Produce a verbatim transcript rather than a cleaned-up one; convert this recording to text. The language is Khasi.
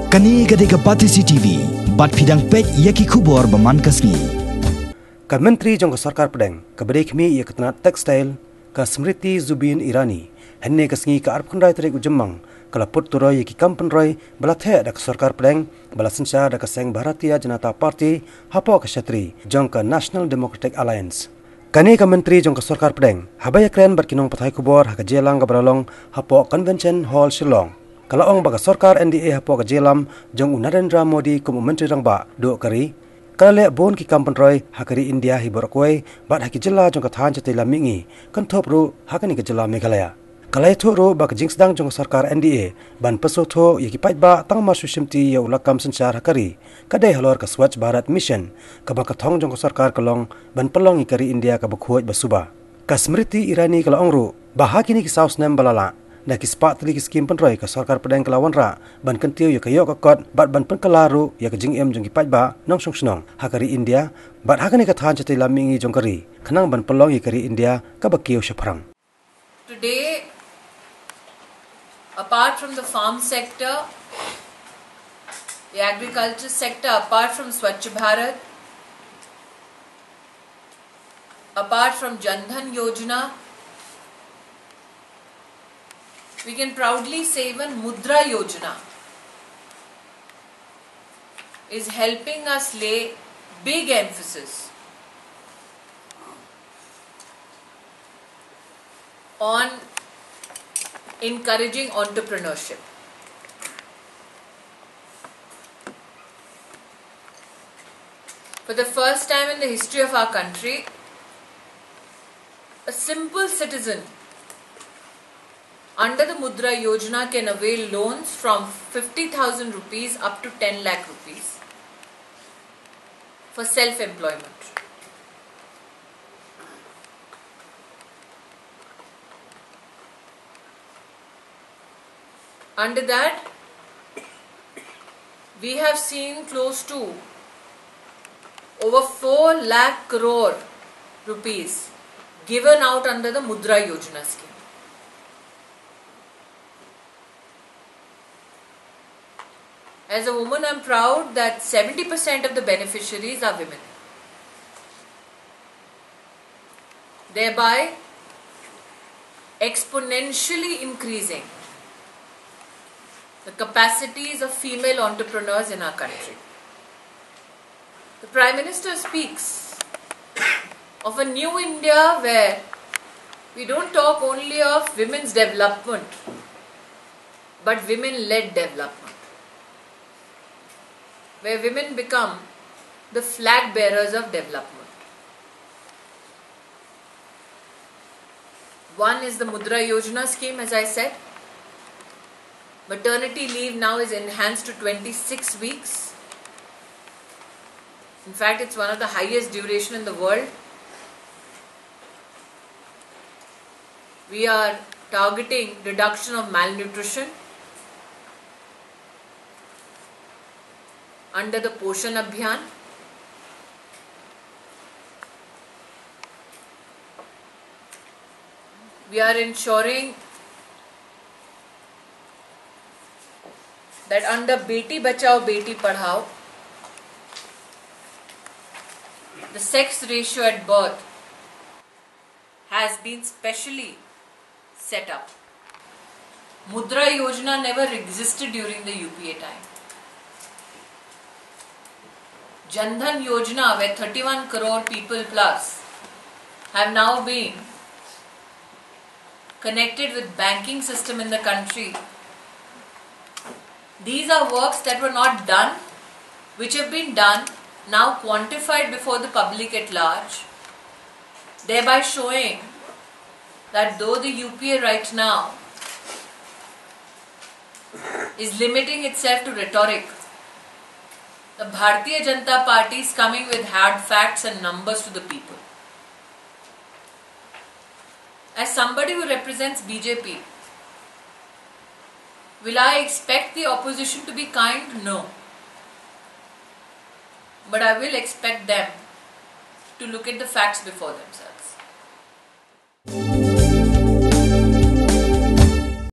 Kane ka dei ka Batesi T V, bad phi dang peit ïa ki khubor ba man ka sngi. Ka Myntri jong ka Sorkar Pdeng, kaba dei khmih ïa ka tnat Textile, ka Smriti Zubeen Irani, hynne ka sngi ka arphew khyndai tarik u Jymmang, ka la put turoi ïa ki kam pynroi ba la theh da ka Sorkar Pdeng, ba la synshar da ka seng Bharatiya Janata Party, hapoh ka shatri jong ka National Democratic Alliance. Kane ka Myntri jong ka Sorkar Pdeng, haba ïakren bad ki nongpathai khubor ha ka jingïalang kaba la long hapoh Convention Hall Shillong, ka la ong ba ka sorkar N D A hapoh ka jingïalam jong u Narendra Modi kum u Myntri Rangbah duh ka ri, ka la leh bun ki kam pynroi ha ka ri India hi baroh kawei, bad ha ki jylla jong ka thaiñ shatei lam mihngi, kynthup ruh ha kane ka jylla Meghalaya. Ka la ïathuh ruh ba ka jingsdang jong ka sorkar N D A ban pynsngewthuh ïa ki paidbah tang mar shu shimti ïa u lakam synshar ha ka ri, ka dei halor ka Swachh Bharat Mission, kaba ka thong jong ka sorkar ka long ban pynlong ïa ka ri India kaba khuid ba suba. Ka Smriti Irani ka la ong ruh ba ha kine ki saw snem ba la lah, da ki spah tylli ki skhim pynroi ka Sorkar Pdeng ka la wanrah ban kyntiew ïa ka ïoh ka kot bad ban pynkylla ruh ïa ka jingim jong ki paidbah nongshong shnong ha ka ri India, bad ha kane ka thaiñ shatei lam mihngi jong ka ri, khnang ban pynlong ïa ka ri India kaba kiew shaphrang. Today, apart from the farm sector, the agriculture sector, apart from Swachh Bharat, apart from Jan Dhan Yojana, we can proudly say even Mudra Yojana is helping us lay big emphasis on encouraging entrepreneurship. For the first time in the history of our country, a simple citizen under the Mudra Yojana can avail loans from fifty thousand rupees up to ten lakh rupees for self employment. Under that, we have seen close to over four lakh crore rupees given out under the Mudra Yojana scheme. As a woman, I'm proud that seventy percent of the beneficiaries are women, thereby exponentially increasing the capacities of female entrepreneurs in our country. The Prime Minister speaks of a new India where we don't talk only of women's development, but women led development, where women become the flag bearers of development. One is the Mudra Yojana scheme, as I said. Maternity leave now is enhanced to twenty-six weeks. In fact, it's one of the highest duration in the world. We are targeting reduction of malnutrition under the Poshan Abhiyan. We are ensuring that under Beti Bachao, Beti Padhao, the sex ratio at birth has been specially set up. Mudra Yojana never existed during the U P A time. Jan Dhan Yojana, where thirty-one crore people plus have now been connected with banking system in the country. These are works that were not done, which have been done, now quantified before the public at large, thereby showing that though the U P A right now is limiting itself to rhetoric, the Bharatiya Janata Party is coming with hard facts and numbers to the people. As somebody who represents B J P, will I expect the opposition to be kind? No. But I will expect them to look at the facts before themselves.